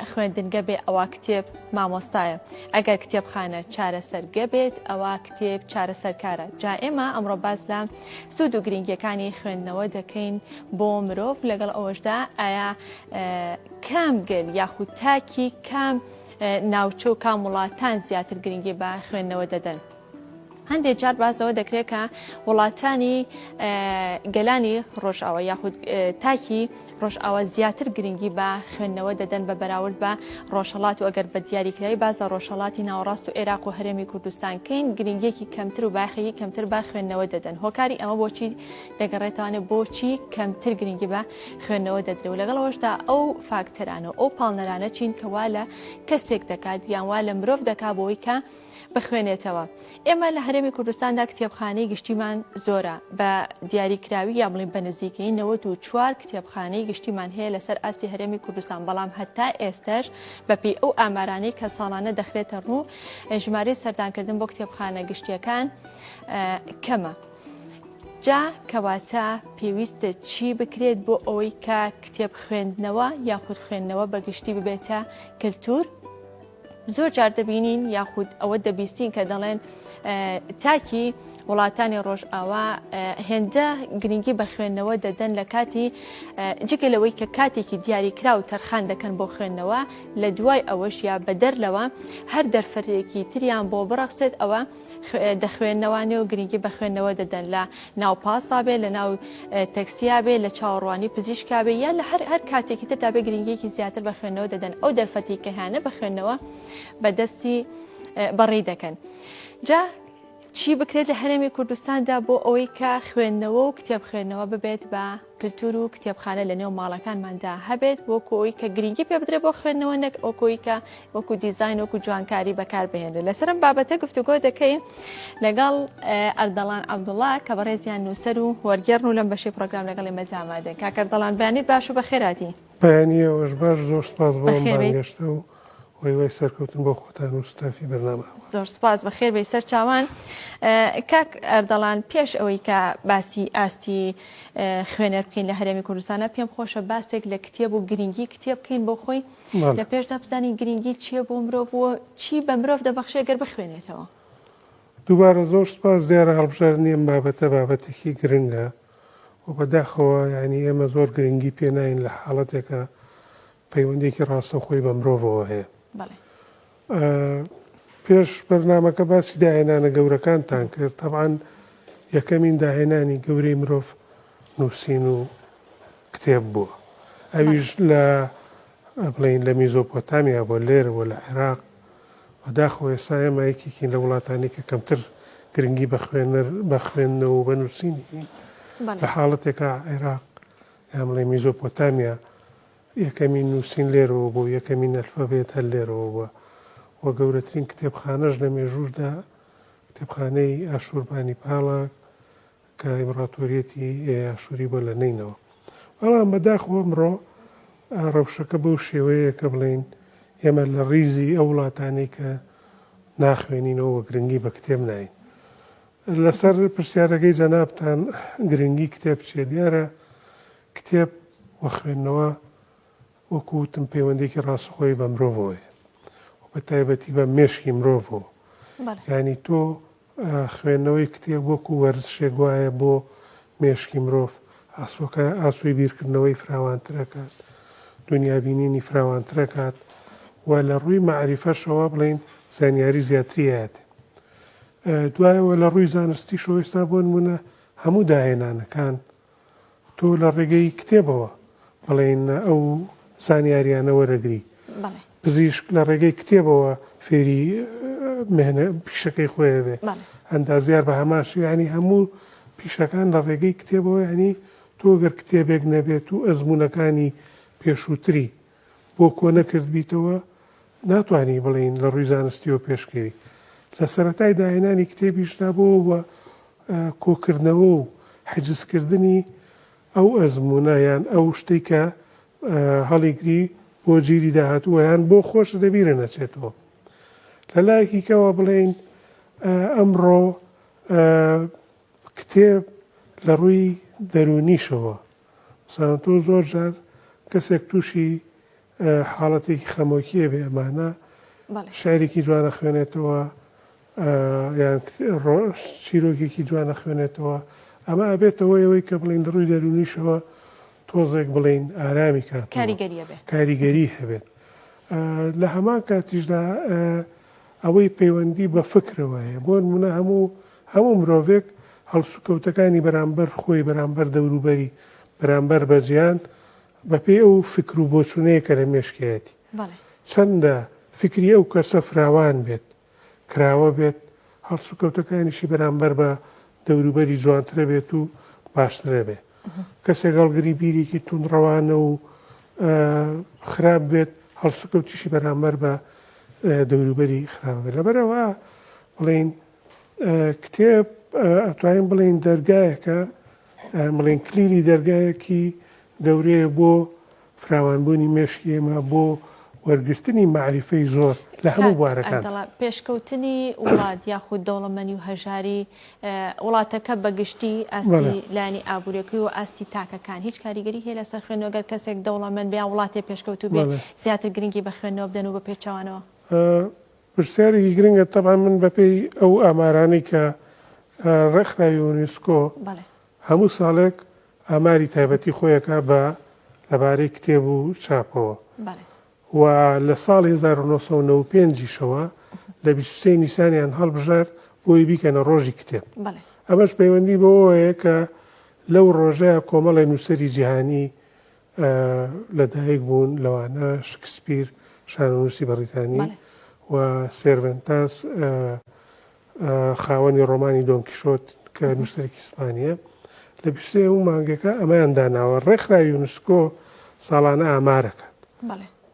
خوێندنگە بێ ئەوا کتێب مامۆستایە، ئەگەر کتێبخانە چارەسەرگە بێت ئەوا کتێب چارەسەرکارە. جا ئێمە ئەمڕۆ باس لە سوود و گرنگیەکانی خوێندنەوە دەکەین بۆ مرۆڤ، لەگەڵ ئەوەشدا ئایا کام گەل یاخود تاکی کام ناوچە و کام وڵاتان زیاتر گرنگی بە خوێندنەوە دەدەن. هەندێک جار باس لەوە دەکرێت کە وڵاتانی گەلانی ڕۆژئاوا یاخود تاکی ڕۆژئاوا زیاتر گرنگی بە خوێندنەوە دەدەن بە بەراورد بە ڕۆژهەڵات و ئەگەر بە دیاریکراوی باس لە ڕۆژهەڵاتی ناوەڕاست و عێراق و هەرێمی کوردستان کەین گرنگیەکی کەمتر و بایەخێکی کەمتر بە خوێندنەوە دەدەن هۆکاری ئەمە بۆچی دەگەڕێتوانێت بۆچی کەمتر گرنگی بە خوێندنەوە دەدرێت و لەگەڵ ئەوەشدا ئەو فاکتەرانە و ئەو پاڵنەرانە چین کە وا لە کەسێک دەکات یان وا لە مرۆڤ دەکات بۆی کە بخوێنێتەوە. ئێمە لە هەرێمی کوردستاندا کتێبخانەی گشتیمان زۆرە، بە دیاریکراوی یا بڵێین بە نزیکەیی 94 کتێبخانەی گشتیمان هەیە لەسەر ئاستی هەرێمی کوردستان، بەڵام هەتا ئێستەش بەپێی ئەو ئامارانەی کە ساڵانە دەخرێتە ڕوو ژمارەی سەردانکردن بۆ کتێبخانە گشتییەکان کەمە. جا کەواتە پێویستە چی بکرێت بۆ ئەوەی کە کتێب خوێندنەوە یاخود خوێندنەوە بە گشتی ببێتە کلتور؟ زۆر جار دەبینین یاخود ئەوە دەبیستین کە دەڵێن تاکی وڵاتانی ڕۆژئاوا هێندە گرنگی بە خوێندنەوە دەدەن لە کاتی جگە لەوەی کە کاتێکی دیاریکراو تەرخان دەکەن بۆ خوێندنەوە لە دوای ئەوەش یا بەدەر لەوە هەر دەرفەتێکی تریان بۆ بڕەخسێت ئەوە دەخوێننەوانێ و گرنگی بە خوێندنەوە دەدەن لە ناو پاسا بێ لە ناو تەکسیا بێ لە چاوەڕوانی پزیشکا بێ یان لە هەر هەر کاتێکی تردا بێ گرنگیەکی زیاتر بە خوێندنەوە دەدەن ئەو دەرفەتی کە هەیانە بە خوێندنەوە بەدەستی بەڕی دەکەن. جا چی بکرێت لە هەرێمی کوردستاندا بۆ ئەوەی کە خوێندنەوە و کتێب خوێندنەوە ببێت بە کلتور و کتێبخانە لە نێو ماڵەکانماندا هەبێت وەکو ئەوی کە گرنگی پێ بدرێت بۆ خوێندنەوە نەک ئۆکۆی کە وەکو دیزاین وەکو جوانکاری بەکار بهێنرێت لەسەرم بابەتە گفتوگۆ دەکەین لەگەڵ ئەردەڵان عەبدوڵا کە بەڕێزیان نووسەر و وەرگێڕن و لەم بەشەی پرۆگرام لەگەڵ ئێمە ئامادەن کاک ئەردەڵان بەیانیت باش و بەخێراتی. بەیانی ئێوەش باش زۆر سپاس بۆ ئەم بانگهێشتە و هیوای سەرکەوتن بۆ خۆتان و ستافی بەرنامە. زۆر سپاس بەخێر بێی سەر چاوان. کاک ئەردەڵان پێش ئەوەی کە باسی ئاستی خوێنەر بکەین لە هەرێمی کوردستانە پێم خۆشە باسێک لە کتێب و گرنگی کتێب بکەین بۆ خۆی لە پێشدا بزانین گرنگی چییە بۆ مرۆڤ و چی بە مرۆڤ دەبەخشێ گەر بخوێنێتەوە. دووبارە زۆر سپاس دیارە هەڵبژاردنی ئەم بابەتە بابەتێکی گرنگە و بەداخەوە یانی ئێمە زۆر گرنگی پێ ناین لە حاڵەتێکە پەیوەندیەکی ڕاستەوخۆی بە مرۆڤەوە هەیە. پێش بەرنامەکە باسی داهێنانە گەورەکانتان کرد تەبعەن یەکەمین داهێنانی گەورەی مرۆڤ نووسین و کتێب بووە ئەویش لە بڵین لە میزۆپۆتامیا بۆ لێرە بۆ لە عێراق بەداخەوە ئێستا ئێمە یەکێکین لە وڵاتانی کە کەمتر گرنگی بە خوێنەر بە خوێندنەوە و بە نووسینی لە حاڵەتێکا عێراق یان بڵێ میزۆپۆتامیا یەکەمین نووسین لێرەوە بوو، یەکەمین ئەلفابێت هەر لێرەوە بووە و گەورەترین کتێبخانەش لە مێژووشدا کتێبخانەی ئاشووربانیپاڵە کە ئیمڕاتۆریەتی ئاشووری بووە لە نەینەوا. بەڵام بەداخەوە ئەمڕۆ ڕەوشەکە بەو شێوەیە کە بڵێین ئێمە لە ڕیزی ئەو وڵاتانەی کە ناخوێنینەوە و گرنگی بە کتێب ناین. لەسەر پرسیارەکەی جەنابتان گرنگی کتێب چییە؟ دیارە کتێب و خوێندنەوە وەکو وتم پەیوەندیەکی ڕاستەخۆی بە مرۆڤەوە هەیە و بە تایبەتی بە مێشکی مرۆڤەوە یانی تۆ خوێندنەوەی کتێب وەکو وەرزشێک وایە بۆ مێشکی مرۆڤ ئاسۆکە ئاسۆی بیرکردنەوەی فراوانترەکات دنیابینینی فراوانترەکات و لە ڕووی مەعریفەشەوە بڵین زانیاری زیاتری هەیەێ دوایەوە لە ڕووی زانستیشەوە ئێستا بۆ نمونە هەموو داهێنانەکان تۆ لە ڕێگەی کتێبەوە بڵێین ئەو زانیاریانە وەرەگری پزیشک لە ڕێگەی کتێبەوە فێری مهنە پیشەکەی خۆی بێ ئەندازیار بە هەمان شێوە ینی هەموو پیشەکان لە ڕێگەی کتێبەوە ینی تۆ گەر کتێبێک نەبێت و ئەزمونونەکانی پێشووتری بۆ کۆ نەکردبیتەوە ناتوانی بڵێین لە ڕووی زانستیەوە پێشکەوی لە سەرەتای داهێنانی کتێبیشدا بۆ بە کۆکردنەوە و حجزکردنی ئەو ئەزموونە یان ئەو شتەی کە هەڵیگری بۆ جیلی داهاتوو یان بۆ خۆشت لەبیرە نەچێتەوە. لە لایەکی کەوە بڵێین ئەمڕۆ کتێب لە ڕووی دەروونیشەوە مەسەلەن تۆ زۆر جار کەسێک تووشی. حاڵەتێکی خەمۆکیە بێ ئەمانە شعرێکی جوان ئەخوێنێتەوە یان چیرۆکێکی جوان ئەخوێنێتەوە ئەمە ئەبێتەوە ئەوەی کە بڵین لە ڕووی دەروونیشەوە تۆزێک بڵین ئارامی کات کاریگەری هەبێت لە هەمان کاتیشدا ئەوەی پەیوەندی بە فکرەوە هەیە بۆ نمونە هەموو هەموو مرۆڤێک هەڵسوکەوتەکانی بەرامبەر خۆی بەرامبەر دەوروبەری بەرامبەر بەجیان بەپێی ئەو فکر و بۆچوونەیە کە لە مێشکیایەتی. چەندە فکری ئەو کەسە فراوان بێت، کراوە بێت، هەڵسوکەوتەکانیشی بەرامبەر بە دەوروبەری جوانترە بێت و باشترە بێت. کەسێک هەڵگری بیرێکی توندڕەوانە و خراپ بێت، هەڵسوکەوتیشی بەرامبەر بە دەوروبەری خراپ بێت. لەبەرئەوە بڵێین کتێب ئەتوانین بڵێین دەرگایەکە بڵێین کلیلی دەرگایەکی گەورەیە بۆ فراوانبوونی مێشکی ئێمە بۆ وەرگرتنی مەعریفەی زۆر لە هەموو بوارەکان. پێشکەوتنی وڵات یاخود دەوڵەمەنی و هەژاری وڵاتەکە بە گشتی ئاستی لایەنی ئابووریەکەی و ئاستی تاکەکان هیچ کاریگەری هەیە لەسەر خوێندنەوە گەر کەسێک دەوڵەمەند بێ یان وڵاتێ پێشکەوتوو بێ زیاتر گرنگی بە خوێندنەوە بدەن و بە پێچەوانەوە؟ پرسیارێکی گرنگە تەبعەن من بەپێی ئەو ئامارانەی کە ڕێکخراوی یونسکۆ هەموو ساڵێک ئاماری تایبەتی خۆیەکە بە لەبارەی کتێب و چاپەوە و لە ساڵی 1995یشەوە لە 23 نیسانیان هەڵبژارد بۆی بیکەنە ڕۆژی کتێب ئەمەش پەیوەندی بەوەیە کە لەو ڕۆژەیە کۆمەڵی نووسەری جیهانی لە دایک بوون، لەوانە شکسپیر شانۆنووسی بەڕیتانی و سێرڤەنتاس خاوەنی ڕۆمانی دۆن کیشۆت کە نووسەرێکی ئیسپانییە. لە 23 و مانگەکە ئەمەیان داناوە. ڕێکخراوی یونسکۆ ساڵانە ئامارەکات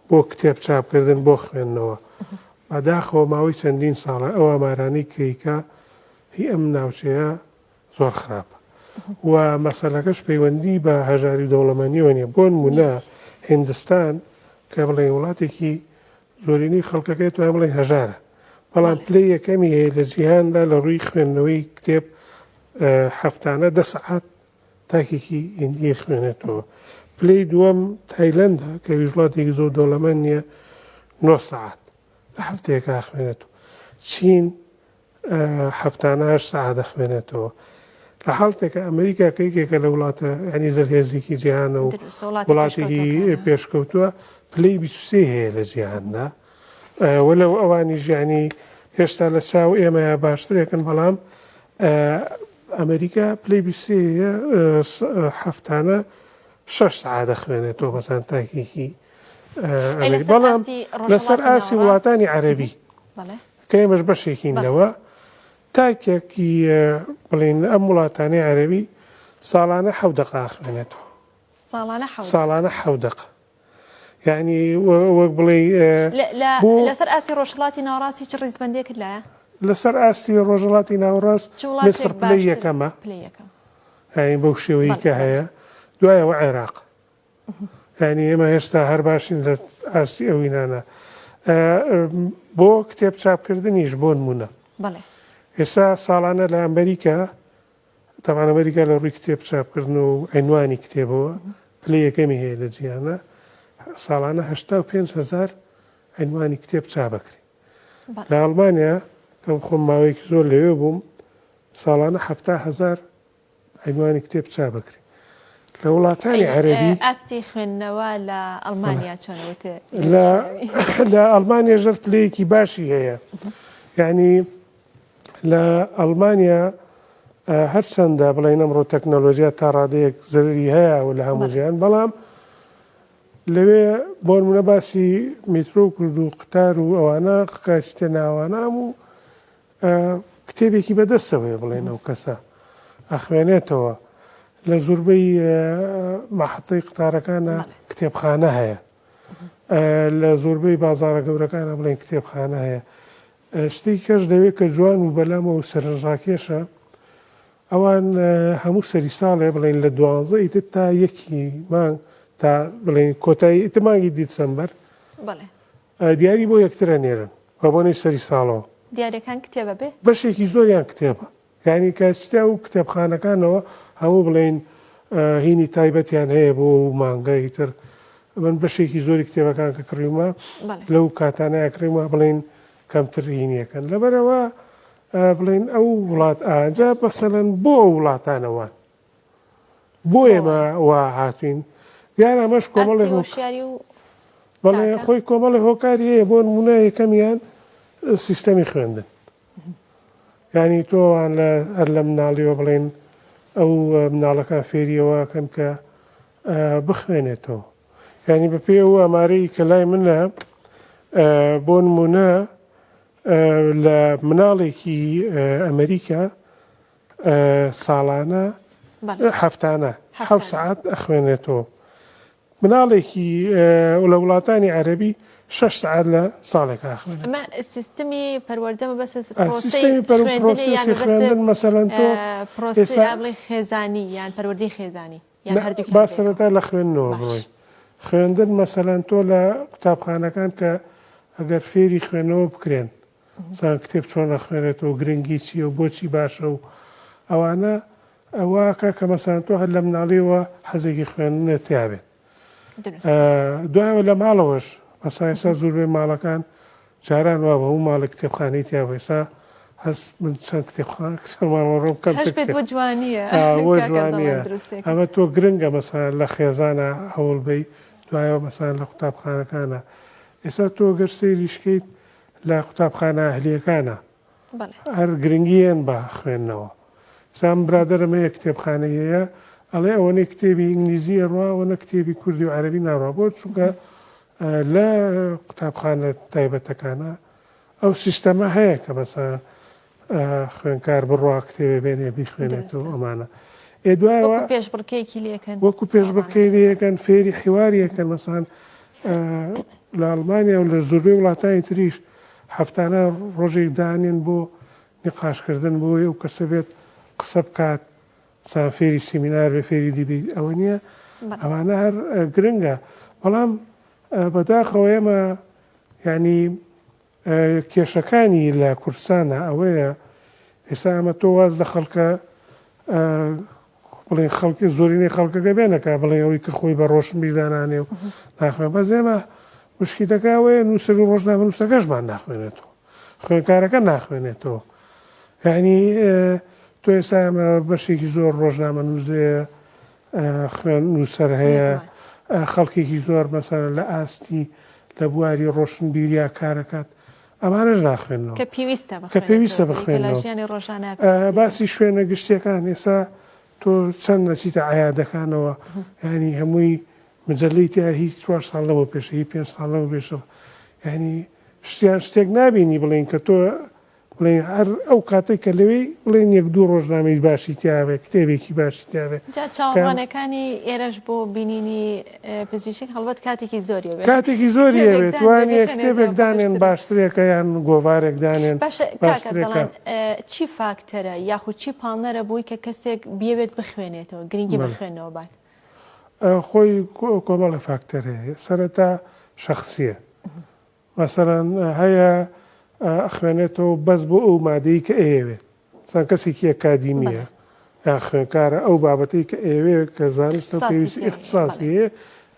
بۆ کتێب چاپکردن بۆ خوێندنەوە. بەداخەوە ماوەی چەندین ساڵە ئەو ئامارانەی کەیکە هی ئەم ناوچەیە زۆر خراپە و مەسەلەکەش پەیوەندی بە هەژاری و دەوڵەمەندیەوە نیە بۆ نمونە هندستان کە بڵێن وڵاتێکی زۆرینەی خەڵکەکەی توان بڵێن هەژارە بەڵام پلەی یەکەمی هەیە لە جیهاندا لە ڕووی خوێندنەوەی کتێب هەفتانە دە سەعات تاکێکی هندی خوێنێتەوە پلەی دووەم تایلەندە کە وڵاتێکی زۆر دەوڵەمەند نییە 9 سەعات لە هەفتەیەکا خوێنێتەوە چین هەفتانە هەشت سەعات دەخوێنێتەوە لە حاڵتێکە ئەمریکا کە یەکێکە لە وڵاتە ینی زلهێزێکی جیهانە و وڵاتێکی پێشکەوتووە پلەی 23 هەیە لە جیهاندا وەلەو ئەوانی ژیانی هێشتا لە چاو ئێمەیە باشترێکن بەڵام ئەمریکا پلەی 23 هەفتانە شش سەعات دەخوێنێتەوە بەسان تاکێکی بەڵام لەسەر ئاستی وڵاتانی عەربی کە ئێمەش بەشێکین لەوە تاکێکی بڵین ئەم وڵاتانی عەربی ساڵانە حەو دەقە ئاخوێنێتەوە ساڵانە حەو دەقە یعنی وەک بڵێ لەسەر ئاستی ڕۆژهڵاتی ناوەڕاستی چ ڕیزبندێکت لایە لەسەر ئاستی ڕۆژهڵاتی ناوەڕاست میسر پلەی یەکەمە یعنی بەو شێوەیە کە هەیە دوایەوە عێراق یانی ئێمە هێشتا هەر باشین لە ئاستی ئەوینانە بۆ کتێب چاپکردنیش بۆ نمونە ئێستا ساڵانە لە ئەمریکا تەمان ئەمریکا لە ڕووی کتێب چاپکردن و عینوانی کتێبەوە پلەی یەکەمی هەیە لە جیهانە ساڵانە 85 هزار عینوانی کتێب چاپەکرێ لە ئەڵمانیا کە خۆم ماوەیەکی زۆر لەوێ بووم ساڵانە 70 هزار عینوانی کتێب چاپ بکرێ لە وڵاتانی عەرەبی. ئاستی خوێندنەوە لە ئەڵمانیا چۆنە وتێ؟ لە ئەڵمانیا ژەر پلەیەکی باشی هەیە یعنی لە ئەڵمانیا هەرچەندە بڵێن ئەمڕۆ تەکنەلۆژیا تا ڕادەیەک زەرری هەیە و لە هەموو جیهان بەڵام لەوێ بۆ نمونە باسی میترۆ کرد و قتار و ئەوانە قاچتە ناوانە و کتێبێکی بەدەستەوەیە بڵێن ئەو کەسە ئەخوێنێتەوە لە زوربەی مەحەتەی قوتارەکانە کتێبخانە هەیە لە زۆربەی بازارە گەورەکانە بڵێن کتێبخانە هەیە شتێکی کەش دەوێت کە جوان و بەلامە و سەرنجڕاکێشە ئەوان هەموو سەری ساڵێ بڵێن لە دوانزە ئیتر تا یەکی مانگ تا بڵێن کۆتایی ئیتر مانگی دیسەمبەر دیاری بۆ یەکترە نێرن بە بۆنەی سەری ساڵەوە. دیاریەکان کتێبە بێ؟ بەشێکی زۆریان کتێبە یانی کە چتە ئەو کتێبخانەکانەوە هەموو بڵێین هینی تایبەتیان هەیە بۆ ئەو مانگە ئیتر. من بەشێکی زۆری کتێبەکان کە کڕیومە لەو کاتانەیە کڕیومە بڵێن کەمتر هینیەکەن لەبەرەوە بڵێن ئەو وڵات ئاجا بەسەلەن بۆ ئەو وڵاتانەوە بۆ ئێمە وا هاتوین دیارە ئەمەش کۆمەڵێ هۆشیاری و بەڵێ خۆی کۆمەڵی هۆکاری هەیە بۆ نمونە یەکەمیان سیستەمی خوێندن یانی تۆوان لە هەر لە مناڵیەوە بڵێن ئەو مناڵەکان فێریەوە کەن کە بخوێنێتەوە یعنی بەپێ ئەو ئامارەی کە لای منە بۆ نمونە لە مناڵێکی ئەمریکا ساڵانە هەفتانە حەوت سەعات ئەخوێنێتەوە مناڵێکی لە وڵاتانی عەربی شش سەعات لە ساڵێک ئاخوێنێت. ئەمە سیستمی پەروەردە مەبەستە سیستمی پرۆسەی خوێندن مەسەلەن تۆ پرۆسەی خێزانی یان پەروەردەی خێزانی یان هەردووکیان با سەرەتا لە خوێندنەوە بڕۆین خوێندن مەسەلەن تۆ لە قوتابخانەکان کە ئەگەر فێری خوێندنەوە بکرێن زان کتێب چۆن ئەخوێنرێتەوە گرنگی چییە و بۆچی باشە و ئەوانە واکە کە مەسەلەن تۆ هەر لە مناڵیەوە حەزێکی خوێندنت تیا بێت دوایەوە لە ماڵەوەش مەسا ئێستا زۆربەی ماڵەکان جاران وا بوو هەموو ماڵێک کتێبخانەی تیا بوو ئێستا هەست من چەند کتێبخانە ماڵەوە ڕۆم کەم بۆ جوانیە بۆ جوانیە ئەمە تۆ گرنگە مەسەلەن لە خێزانە هەوڵ بەی دوایەوە مەسەلەن لە قوتابخانەکانە ئێستا تۆ گەر سەیریش کەیت لە قوتابخانە ئەهلیەکانە هەر گرنگیان بە خوێندنەوە ئێستا من برادەرم هەیە کتێبخانەی هەیە ئەڵێ ئەوەنەی کتێبی ئینگلیزی ئەڕوا ئەوەنە کتێبی کوردی و عەرەبی ناڕوا بۆ چونکە لە قوتابخانە تایبەتەکانە ئەو سیستەمە هەیە کە مەسەلەن خوێنکار بڕوا کتێبێ بێنێ بیخوێنێتەوە ئەمانە ئێ دوایەوە پێشبڕکێکی لەکەن وەکو پێشبڕکێی لەکەن فێری حیواریەکەن مەسان لە ئەڵمانیا و لە زۆربەی وڵاتانی تریش هەفتانە ڕۆژێک دانێن بۆ نقاشکردن بۆی ئەو کەسە بێت قسە بکات سان فێری سیمینار بێ فێری debate ئەوە نییە ئەوانە هەر گرنگە بەڵام بەداخەوە ئێمە یعنی کێشەکانی لە کوردستانا ئەوەیە ئێستا ئەمە تۆ واز لە خەڵکە بڵێن خەڵکی زۆرینەی خەڵکەکە بێنەکە بڵێ ئەوەی کە خۆی بە ڕۆشنبیر دانانێ و ناخوێن بەس ئێمە مشکیلەکە ئەوەیە نووسەر و ڕۆژنامەنووسەکەشمان ناخوێنێتەوە خوێنکارەکە ناخوێنێتەوە یعنی تۆ ئێستا ئێمە بەشێکی زۆر ڕۆژنامەنووس هەیە خوێن نووسەر هەیە خەڵکێکی زۆر مەسەلەن لە ئاستی لە بواری ڕۆشنبیریا کارەکات ئەمانەش ناخوێنەوە کە پێویستە کە پێویستە بخوێنەوە باسی شوێنە گشتیەکان ئێستا تۆ چەند نەچیتە عیادەکانەوە ینی هەمووی مجلەی تیا هیچ چوار ساڵ لەمە پێش هی پێ ساڵ لەمە پێش ینی شتیان شتێک نابینی بڵین کە تۆ بڵێین هەر ئەو کاتەی کە لەوێی بڵێین یەک دوو ڕۆژنامەی باشی تیاوێ کتێبێکی باشی تیاوێ جا چاوەڕوانەکانی ئێرەش بۆ بینینی پزیشک هەڵبەت کاتێکی زۆری ئەوێت کاتێکی زۆری ئەوێت وانە کتێبێک دانێن باشترێکە یان گۆڤارێک دانێن باشە کاکە دەڵێن چی فاکتەرە یاخود چی پاڵنەرە بووی کە کەسێک بیەوێت بخوێنێتەوە گرنگی بە خوێندنەوە بات خۆی کۆمەڵە فاکتەر هەیە سەرەتا شخصیە مەسەلەن هەیە ئەخوێنێتەوە بەس بۆ ئەو مادەی کە ئەیەوێت مەسەلەن کەسێکی ئەکادیمیە یان خوێنکارە ئەو بابەتەی کە ئەیەوێت کە زانستە و پێویستی ئیختیساسی هەیە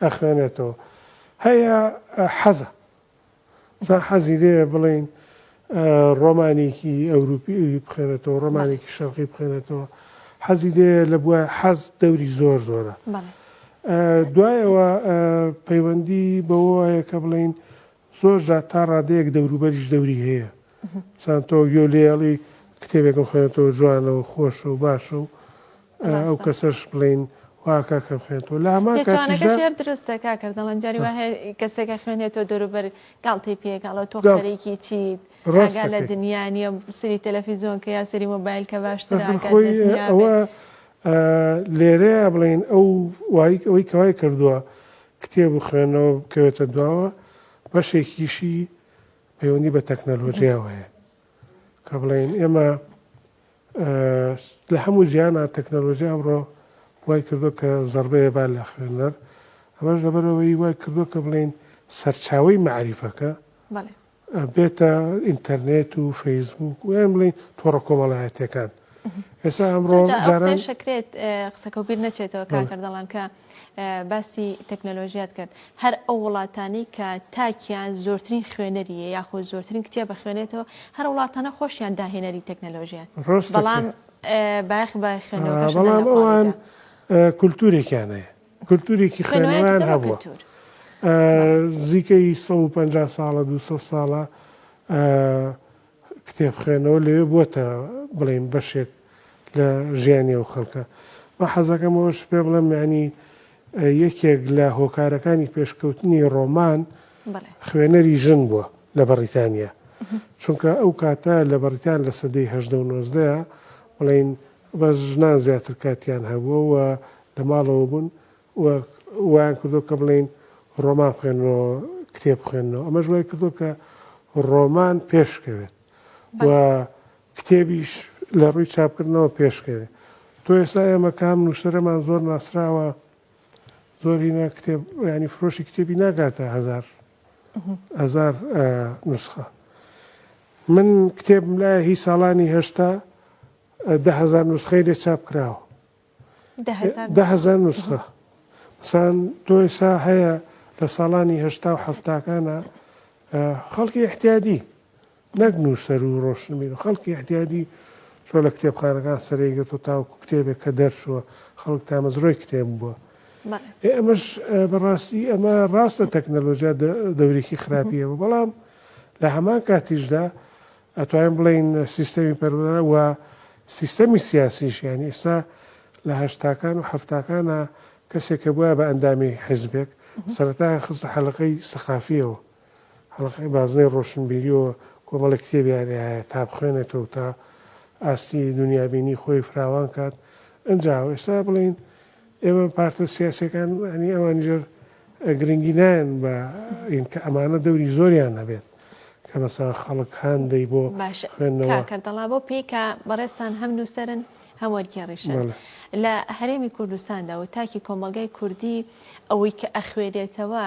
ئەخوێنێتەوە هەیە حەزە مەسەلەن حەزی لێیە بڵێین ڕۆمانێکی ئەوروپی بخوێنێتەوە ڕۆمانێکی شەرقی بخوێنێتەوە حەزی لێیە لە بوار حەز دەوری زۆر زۆرە دوایەوە پەیوەندی بەوە هەیە کە بڵێین زۆر جار تا ڕادەیەک دەوروبەریش دەوری هەیە سان تۆ گوێ لێڵی کتێبێکم خوێنێتەوە جوانە و خۆشە و باشە و ئەو کەسەش بڵین واکە کە خوێنێتەوە لە هەمان کاتیشدا درستە کاکە دەڵێن جاری وا هەیە کەسێکە خوێنێتەوە دەوروبەر گاڵتەی پێکاڵەوە تۆ خەریکی چیت ئاگا لە دنیا نییە سری تەلەفیزیۆن کە یا سری مۆبایل کە باشترە ئاگات لە دنیا ئەوە لێرەیە بڵێین ئەو وای ئەوەی کە وای کردووە کتێب و خوێندنەوە بکەوێتە دواوە بەشێکیشی پەیوەندی بە تەکنەلۆژیاوە هەیە کە بڵێین ئێمە لە هەموو جیهانا تەکنەلۆژیا ئەمڕۆ وای کردووە کە زەربەیە با لە خوێنەر ئەمەش لەبەرەوەی وای کردووە کە بڵێین سەرچاوەی مەعریفەکە بێتە ئینتەرنێت و فەیسبوک و یان بڵێین تۆڕە کۆمەڵایەتیەکان. ئێستا ئەمڕۆ جاران شەکرێت قسەکە بیر نەچێتەوە کاک ئەردەڵان کە باسی تەکنەلۆژیات کرد هەر ئەو وڵاتانەی کە تاکیان زۆرترین خوێنەریە یاخود زۆرترین کتێب بەخوێنێتەوە هەر وڵاتانە خۆشیان داهێنەری تەکنەلۆژیان بەڵام بایەخ بە خوێندنەوەکەش بەڵام ئەوان کولتورێکیان هەیە کولتورێکی خوێندنەوەیان هەبووە زیکەی 150 ساڵە 200 ساڵە کتێب خوێندنەوە لەوێ بووەتە بڵێین بەشێک لە ژیانی ئەو خەڵکە. من حەزەکەم ئەوەش پێ بڵێم یانی یەکێک لە هۆکارەکانی پێشکەوتنی ڕۆمان خوێنەری ژن بووە لە بەڕیتانیا. چونکە ئەو کاتە لە بەڕیتان لە سەدەی هەژدە و نۆزدەیە بڵێین بەس ژنان زیاتر کاتیان هەبووە و لە ماڵەوە بوون و وایان کردووە کە بڵێین ڕۆمان بخوێننەوە، کتێب بخوێننەوە، ئەمەش وای کردووە کە ڕۆمان پێشکەوێت و کتێبیش لە ڕووی چاپکردنەوە پێشکەوێت. تۆ ئێستا ئێمە کام نووسەرەمان زۆر ناسراوە زۆر هینە کتێب ینی فرۆشی کتێبی ناگاتە هەزار هەزار نوسخە. من کتێبم لایە هی ساڵانی هەشتا 10,000 نوسخەی لێ چاپ کراوە. 10,000 نوسخە مەسەلەن تۆ ئێستا هەیە لە ساڵانی هەشتا و حەفتاکانە خەڵکی احتیادی نەک نووسەر و ڕۆشنبیر و خەڵکی احتیادی چۆ لە کتێبخانەکان سەرەی گرتووە تاوەکو کتێبێک کە دەرچووە خەڵک تامەزرۆی کتێب بووە ئێ ئەمەش بەڕاستی ئەمە ڕاستە تەکنەلۆژیا دەورێکی خراپی هەبوو بەڵام لە هەمان کاتیشدا ئەتوانین بڵێین سیستەمی پەروەردە و سیستەمی سیاسیش یانی ئێستا لە هەشتاکان و حەفتاکانا کەسێک کە بوایە بە ئەندامی حیزبێک سەرەتایان خستە حەلەقەی سەقافیەوە حەلەقەی بازنەی ڕۆشنبیریەوە کۆمەڵێک کتێبیان هەیە تا بخوێنێتەوە تا ئاستی دنیابینی خۆی فراوان کات ئەجا ئێستا بڵین ئێمە پارتە سیاسیەکان یانی ئەوانیش گرنگی نایەن بە این کە ئەمانە دەوری زۆریان هەبێت کە مەسەلەن خەڵک هان دەی بۆ باشە خوێندنەوە. کاک ئەردەڵا بەو پێی کە بەڕێزتان هەم نووسەرن هەم وەرگێڕیشن بەڵێ. لە هەرێمی کوردستاندا و تاکی کۆمەڵگای کوردی ئەوەی کە ئەخوێنێتەوە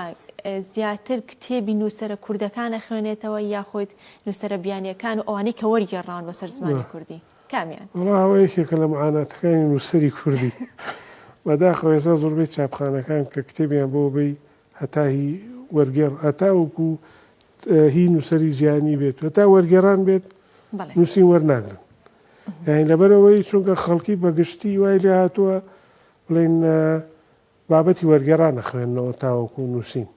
زیاتر کتێبی نووسەرە کوردەکان ئەخوێنێتەوە یاخود نووسەرە بیانیەکان و ئەوانەی کە وەرگێڕاون بۆ سەر زمانی کوردی؟ کامیان؟ وەڵا ئەوە یەکێکە لە معاناتەکانی نووسەری کوردی. بەداخەوە ئێستا زۆربەی چاپخانەکان کە کتێبیان بۆ بەی هەتا هی وەرگێڕ هەتا وەکو هی نووسەری جیهانی بێت و هەتا وەرگێڕان بێت نووسین وەرناگرن. یانی لەبەرئەوەی چونکە خەڵکی بەگشتی وای لێ هاتووە بڵێن بابەتی وەرگێڕان ئەخوێننەوە تاوەکو نووسین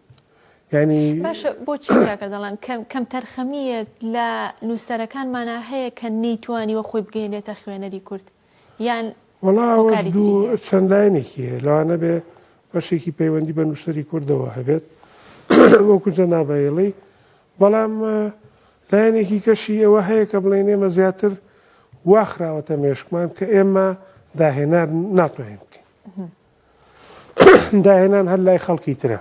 یانی. باشە بۆچی کاک ئەردەڵان کەمتەرخەمییەک لە نووسەرەکانمانا هەیە کە نەیتوانیوە خۆی بگەیەنێتە خوێنەری کورد یان وەڵا ئەوەش هۆکاری تری دوو هەیە؟ چەند لایەنێکی هەیە لەوانە بێ بەشێکی پەیوەندی بە نووسەری کوردەوە هەبێت وەکو جەناب ئەیڵێی بەڵام لایەنێکی کەشی ئەوە هەیە کە بڵێین ئێمە زیاتر وا خراوەتە مێشکمان کە ئێمە داهێنان ناتوانین بکەین داهێنان هەر لای خەڵکی ترە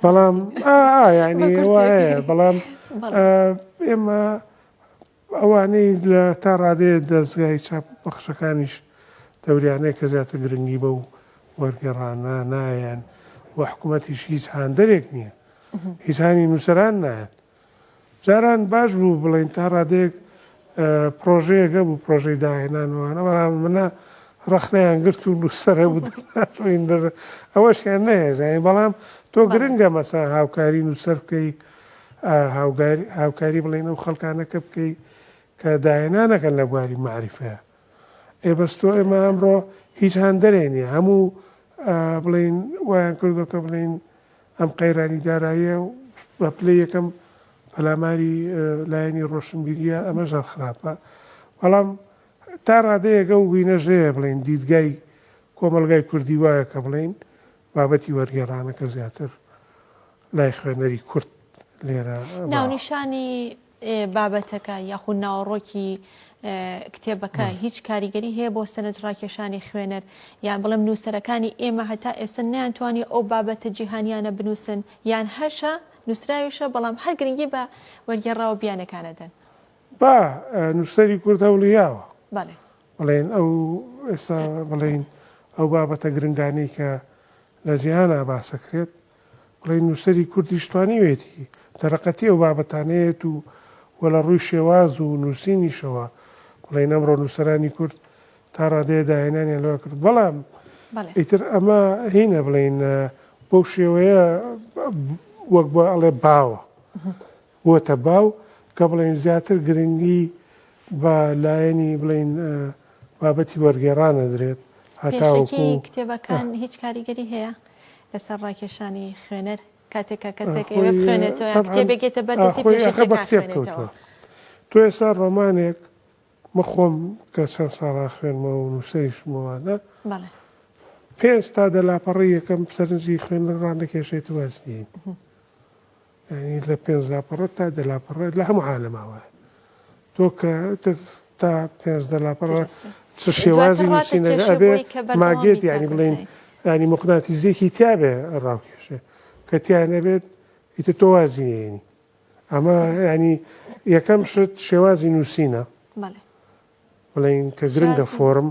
بەڵام ینی وایە بەڵام ئێمە ئەوانەی لە تا ڕادەیە دەستگای چاپ پەخشەکانیش دەوریانەیە کە زیاتر گرنگی بەو وەرگێڕانە نایەن و حکوومەتیش هیچ هاندەرێک نییە هیچ هانی نووسەران نایەت جاران باش بوو بڵێین تا ڕادەیەک پڕۆژەیەک هەبوو پڕۆژەی داهێنان وانە بەڵام منە ڕەخنەیان گرت و نووسەر هەبوو دەرناچووین دەر ئەوەشیان نەهێشت یانی بەڵام تۆ گرنگە مەسەن هاوکاری نووسەر بکەی هاوگاری هاوکاری بڵێین ئەو خەڵکانە کە بکەی کە داهێنانەکەن لە بواری مەعریفەیە ئێ بەس تۆ ئێمە ئەمڕۆ هیچ هاندەرێ نییە هەموو بڵێین وایان کردو کە بڵێین ئەم قەیرانی داراییە بە پلەی یەکەم پەلاماری لایەنی ڕۆشنبیریە ئەمەش هەر خراپە بەڵام تا ڕادەیەک ئەو وینەش هەیە بڵێین دیدگای کۆمەڵگای کوردی وایە کە بڵێین بابەتی وەرگێڕانەکە زیاتر لای خوێنەری کورد لێرە باوە. ناونیشانی بابەتەکە یاخود ناوەڕۆکی کتێبەکە هیچ کاریگەری هەیە بۆ سەرنج ڕاکێشانی خوێنەر یان بڵێم نووسەرەکانی ئێمە هەتا ئێستا نەیانتوانی ئەو بابەتە جیهانیانە بنووسن یان هەشە نووسراویشە بەڵام هەر گرنگی بە وەرگێڕاوە بیانەکان ئەدەن. با نووسەری کورد هەوڵی یاوە بڵێن ئەو ئێستا بڵێین ئەو بابەتە گرنگانەی کە لە جیهانا باسەکرێت بڵێین نووسەری کوردیش توانیوێتی دەرەقەتی ئەو بابەتانەیەت و و لە ڕووی شێواز و نووسینیشەوە بڵێین ئەمڕۆ نووسەرانی کورد تا ڕادەیە داهێنانیان لەوە کرد بەڵام ئیتر ئەمە هینە بڵێین بەو شێوەیە وەک بۆ ئەڵێ باوە بووەتە باو کە بڵێین زیاتر گرنگی بە لایەنی بڵێین بابەتی وەرگێڕان ئەدرێت هەتاوەکو پێشەکی کتێبەکان هیچ کاریگەری هەیە لەسەر ڕاکێشانی خوێنەر کاتێک کە کەسێک ئەوێ بخوێنێتەوە یان کتێبێک یەتە بەردەستی پێشەکیەکە ئەخوێنێتەوە. تۆ ئێستا ڕۆمانێک من خۆم کە چەند ساڵە خوێنمەوە و نووسەریشم ئەوانە پێنج تا دە لاپەڕەی یەکەم سەرنجی خوێنەر ڕانەکێشێت واز نین. یانی لە پێنج لاپەڕە تا دە لاپەڕە لە هەموو عالەما وایە تۆ کە تر تا پێنج دە لاپەڕە چ شێوازی نووسینەکە ئەبێ ماگێت یانی بڵێین ینی مقناتیزێکی تیابێ ڕاوکێشێ کە تیا نەبێت ئیتر تۆ وازی نێنی ئەمە ینی یەکەم شت شێوازی نووسینە بڵێین کە گرنگە فۆرم،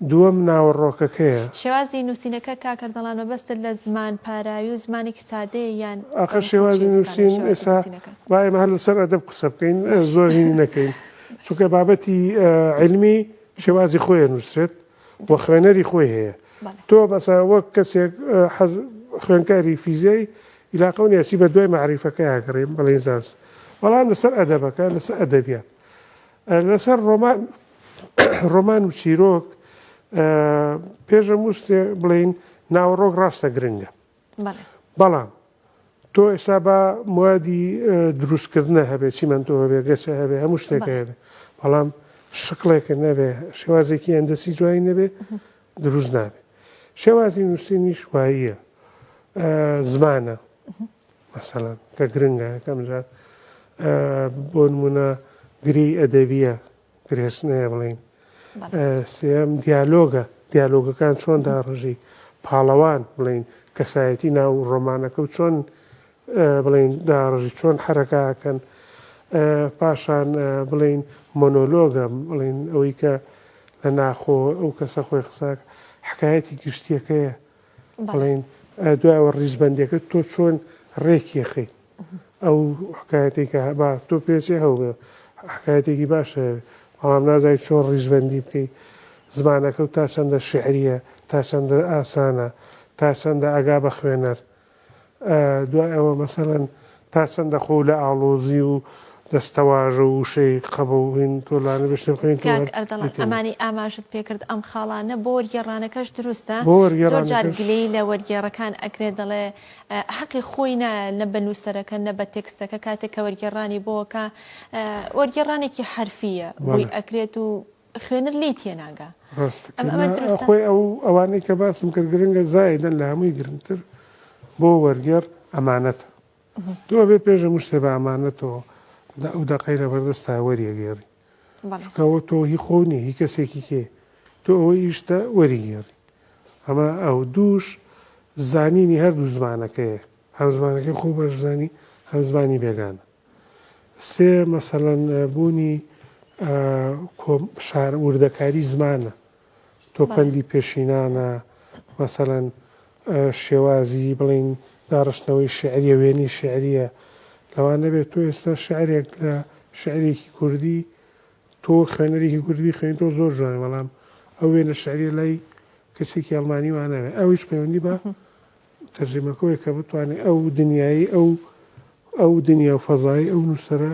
دووەم ناوەڕۆکەکەیە. شێوازی نووسینەکە کاک ئەردەڵان مەبەستت لە زمان پاراوی و زمانێکی سادەیە یان ئاخر شێوازی نووسین ئێستا با ئێمە هەر لەسەر ئەدەب قسە بکەین زۆر هینی نەکەین چونکە بابەتی عیلمی شێوازی خۆی ئەنووسرێت و خوێنەری خۆی هەیە تۆ مەسا وەک کەسێک حەز خوێنکاری فیزیای ئیلاقە و نیە چی بە دوای مەعریفەکەیا گەڕێ بڵێین زانست بەڵام لەسەر ئەدەبەکە لەسەر ئەدەبیات لەسەر ڕۆمان ڕۆمان و چیرۆک پێش هەموو شتێ بڵێین ناوەڕۆک ڕاستە گرنگە بەڵام تۆ ئێستا بە موادی دروستکردنە هەبێ چیمەنتۆ هەبێ گەچە هەبێ هەموو شتێک هەبێ بەڵام شکڵێکە نەبێ شێوازێکی ئەندەسی جوانی نەبێ دروست نابێ شێوازی نووسینیش وایە زمانە مەسەلەن کە گرنگە یەکەم جار بۆ نمونە گرێی ئەدەبیە گرێسنەیە بڵین سێم دیالۆگە دیالۆگەکان چۆن داڕژی پاڵەوان بڵین کەسایەتی ناو ڕۆمانەکە و چۆن بڵین داڕژی چۆن حرەکەکەن پاشان بڵین مۆنۆلۆگە بڵین ئەوەی کە لە ناخۆ ئەو کەسە خۆی قساک حکایەتی گشتیەکەیە بڵێین دوایەوە ڕیزبەندیەکە تۆ چۆن ڕێکی خەیت ئەو حکایەتێک کە با تۆ پێچێ هەو حکایەتێکی باشە بەڵام نازای چۆن ڕیزبەندی بکەیت زمانەکە و تا چەندە شعریە تا چەندە ئاسانە تا چەندە ئەگا بە خوێنەر دوای ئەوە مەسەلەن تا چەندە خۆو لە ئاڵۆزی و دەستەواژە و وشەی قەبە و هین تۆ لانە بێ شتێ بخوێنیتەوە کاک هەر ئەردەڵان پێی تێ ئەمانەی ئاماژت پێکرد ئەم خاڵانە بۆ وەرگێڕانەکەش دروستە؟ بۆ زۆر جار وەرگێڕانەکەش. گلەیی لە وەرگێڕەکان ئەکرێ دەڵێ حەقی خۆی نایە نە بە نووسەرەکە نە بە تێکستەکە کاتێک کە وەرگێڕانی بۆ ئەکا وەرگێڕانێکی حەرفییە بۆی بەڵێ. ئەکرێت و خوێنەر لێی تێناگا. ڕاستەکەی ئەم ئەمە نا دروستە؟ خۆی ئەو ئەوانەی کە باسم کرد گرنگە زایدەن لە هەمووی گرنگتر بۆ وەرگێڕ ئەمانەتە تۆ ئەبێ پێش هەموو شتێ بە ئەمانەتەوە دە ئەو دەقەی لەبەردەستا وەریەگێڕی چونکە ئەوە تۆ هی خۆو نیە هی کەسێکی کێ تۆ ئەوەی ئیشتە وەریگێڕی ئەمە ئەو دووش زانینی هەردوو زمانەکەیە هەم زمانەکەی خۆ باش بزانی هەم زمانی بێگانە سێ مەسەلەن بوونی کۆم شار وردەکاری زمانە تۆ پەندی پێشینانە مەسەلەن شێوازی بڵین داڕشتنەوەی شعریە وێنی شعریە لەوانەبێت تۆ ئێستا شعرێک لە شعرێکی کوردی تۆ خوێنەرێکی کوردی بیخوێنیتەوە زۆر جوانە بەڵام ئەو وێنە شعریە لای کەسێکی ئەڵمانی وانەبێت ئەویش پەیوەندی بە تەرجەمەکەوەی کە بتوانێت ئەو دنیایی ئەو ئەو دنیا و فەزایی ئەو نووسەرە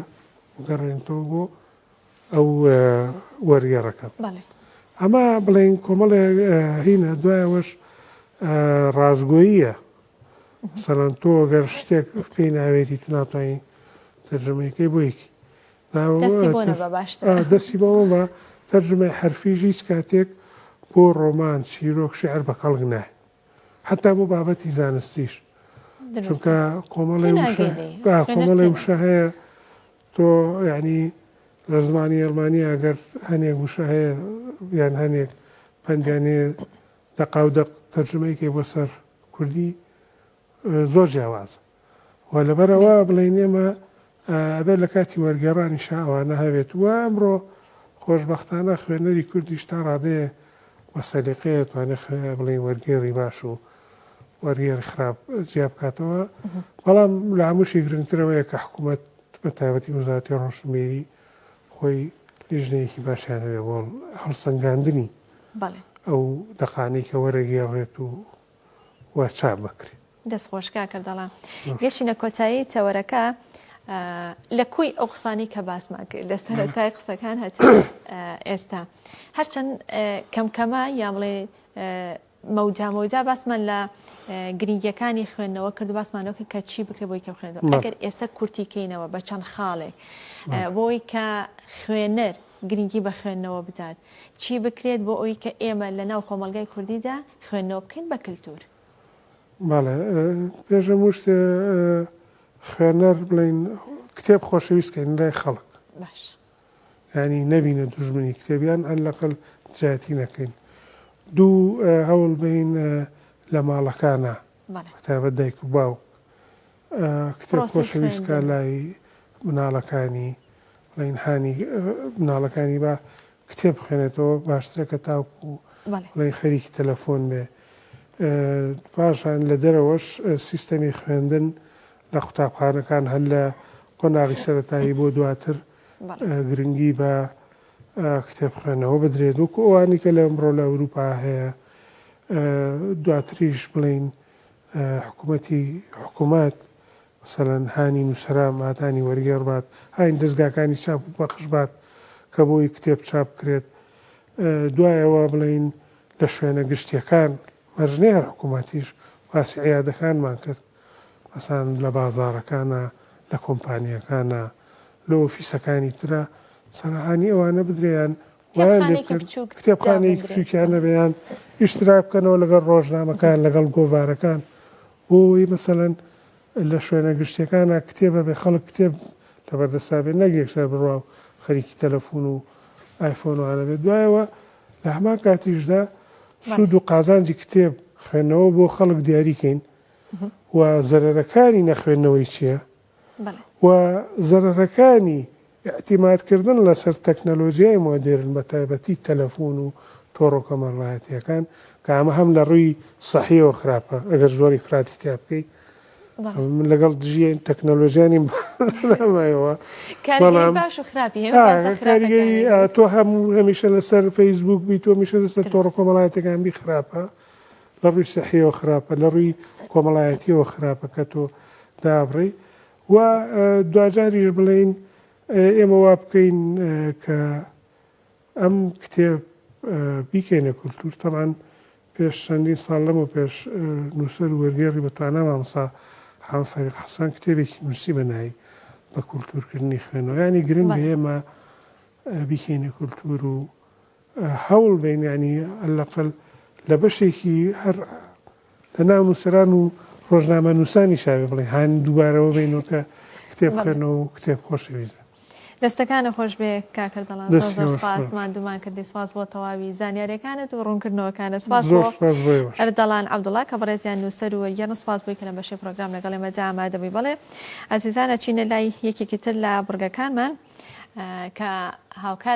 بگەڕێنێتەوە بۆ ئەو وەرگێڕەکە. ئەمە بڵێین کۆمەڵێ هینە دوایەوەش ڕاستگۆییە مەسەلەن تۆ گەر شتێک پێی ناوێری تو ناتوانانی تەرجمەیەکەی بۆ یەکی دەستی بۆ نەبە باشترە. دەستی بۆ مەبە تەرجمەی حەرفیش هیچ کاتێک بۆ ڕۆمان چیرۆک شیعر بە کەڵک نایە حەتا بۆ بابەتی زانستیش چونکە کۆمەڵێ وشە کۆمەڵێ وشە هەیە تۆ یعنی لە زمانی ئەڵمانی ئەگەر هەنێک وشە هەیە یان هەنێک پەندیان هەیە دەقاو دەق تەرجمەیکەی بۆ سەر کوردی زۆر جیاوازە و لەبەرئەوە بڵێین ئێمە ئەبێت لە کاتی وەرگێڕانیشا ئەوانە هەبێت و ئەمڕۆ خۆشبەختانە خوێنەری کوردیش تا ڕادەیە بە سەلیقەیە توانێت بڵێین وەرگێڕی باش و وەرگێڕی خراپ جیا بکاتەوە بەڵام لە هەمووشی گرنگترەوەیە کە حکوومەت بە تایبەتی وەزارەتی ڕۆشنبیری خۆی لیژنەیەکی باشیان هەبێ بۆ هەڵسەنگاندنی ئەو دەقانەی کە وەرەگێڕێت و و چاپ بکرێت. دەست خۆش کاک ئەردەڵان. گەشتینە کۆتایی تەوەرەکە لە کۆی ئەو قسانەی کە باسمان کرد لە سەرەتای قسەکان هەتا ئێستا هەرچەند کەم کەمە یا بڵێ مەودا مەودا باسمان لە گرنگیەکانی خوێندنەوە کرد و باسمانەوە کە چی بکرێت بۆی کە خوێندەوە ئەگەر ئێستا کورتی کەینەوە بە چەند خاڵێک بۆی کە خوێنەر گرنگی بە خوێندنەوە بدات چی بکرێت بۆ ئەوی کە ئێمە لە ناو کۆمەلگای کوردیدا خوێندنەوە بکەین بە کللتور بەڵێ پێش هەموو شتێ خوێنەر بڵین کتێب خۆشەویست کەین لای خەڵک باش ینی نەبینە دوژمنی کتێبیان ئەلەقل دژایەتی نەکەین دوو هەوڵ بین لە ماڵەکانە تایبەت دایک و باوک کتێب خۆشەویستکە لای مناڵەکانی بڵین هانی مناڵەکانی با کتێب بخوێنێتەوە باشترە کە تاوکو بڵێین خەریکی تەلەفۆن بێ. پاشان لە دەرەوەش سیستەمی خوێندن لە قوتابخانەکان هەر لە قۆناغی سەرەتایی بۆ دواتر گرنگی بە کتێب خوێندنەوە بدرێت وەکو ئەوانی کە لە ئەمڕۆ لە ئەوروپا هەیە دواتریش بڵین حکوومەتی حکوومەت مەسەلەن هانی نووسەران بات، هانی وەرگێڕ بات، هانی دەزگاکانی چاپ و پەخش بات کە بۆی کتێب چاپ بکرێت. دوایەوە بڵێین لە شوێنە گشتییەکان، مەرج نییە هەر حکوومەتیش، باسی عیادەکانمان کرد، مەسەلەن لە بازاڕەکانا، لە کۆمپانیاکانا، لە ئۆفیسەکانی ترا، مەسەلەن هانی ئەوانە بدرێ یان وایان لێ کتێبخانەیەکی بکەن بچووک کتێبخانەیەکی دابندرێت. بچووکیان هەبێ یان ئیشتراک بکەنەوە لەگەڵ ڕۆژنامەکان، لەگەڵ گۆڤارەکان بۆ ئەوەی مەسەلەن لە شوێنە گشتیەکانا کتێب هەبێ خەڵک کتێب لەبەر دەستا بێ نەک یەکسەر بڕوا و خەریکی تەلەفون و ئایفۆن و ئانە بێت دوایەوە لە هەمان کاتیشدا سوود و قازانجی کتێب خوێندنەوە بۆ خەڵک دیاری کەین و زەرەرەکانی نەخوێندنەوەی چییە و زەرەرەکانی ئیعتیماد کردن لەسەر تەکنەلۆجیای مۆدێرن بە تایبەتی تەلەفون و تۆڕە کۆمەڵایەتییەکان کە ئەمە هەم لە ڕووی سەحیەوە خراپە ئەگەر زۆر ئیفراتی تیا بکەی من لەگەڵ دژی تەکنەلۆژیا نیم بەڵام کاریگەری باش و خراپی هەیە باسە کاریگەری خراپەکانی تۆ هەموو هەمیشە لەسەر فەیسبوک بی تۆ هەمیشە لەسەر تۆڕە کۆمەڵایەتیەکان بی خراپە لە ڕووی سەحیەوە خراپە لە ڕووی کۆمەڵایەتیەوە خراپە کە تۆ دابڕی و دواجاریش بڵێین ئێمە وا بکەین کە ئەم کتێب بیکەینە کولتوور تەبعەن پێش چەندین ساڵ لەمەو پێش نووسەر و وەرگێڕی بە توانا مامۆستا حامد فەریق حەسەن کتێبێکی نووسی بە ناوی بە کولتوورکردنی خوێندنەوە یانی گرنگە ئێمە بیکەینە کولتوور و هەوڵ بەین یانی عەلەقەل لە بەشێکی هەر لە ناو نووسەران و ڕۆژنامەنووسانیشا بێ بڵێین هانی دووبارەوە بەینەوە کە کتێب بخوێنەوە و کتێب خۆشەویست بن. دەستەکانت خۆش بێ کاک ئەردەڵان زۆر دەستی زۆر خۆش سپاس بێ. ماندوومان کردی سپاس بۆ تەواوی زانیاریەکانت و ڕوونکردنەوەکانت سپاس زۆر بۆ سپاس بۆ ئێوەش. ئەردەڵان عەبدوڵا کە بەڕێزیان نووسەر و وەرگێڕن سپاس بۆی کە لەم بەشەی پڕۆگرام لەگەڵ ئێمەدا ئامادە بووی بەڵێ ئازیزان ئەچینە لای یەکێکی تر لە بڕگەکانمان کە هاوکار.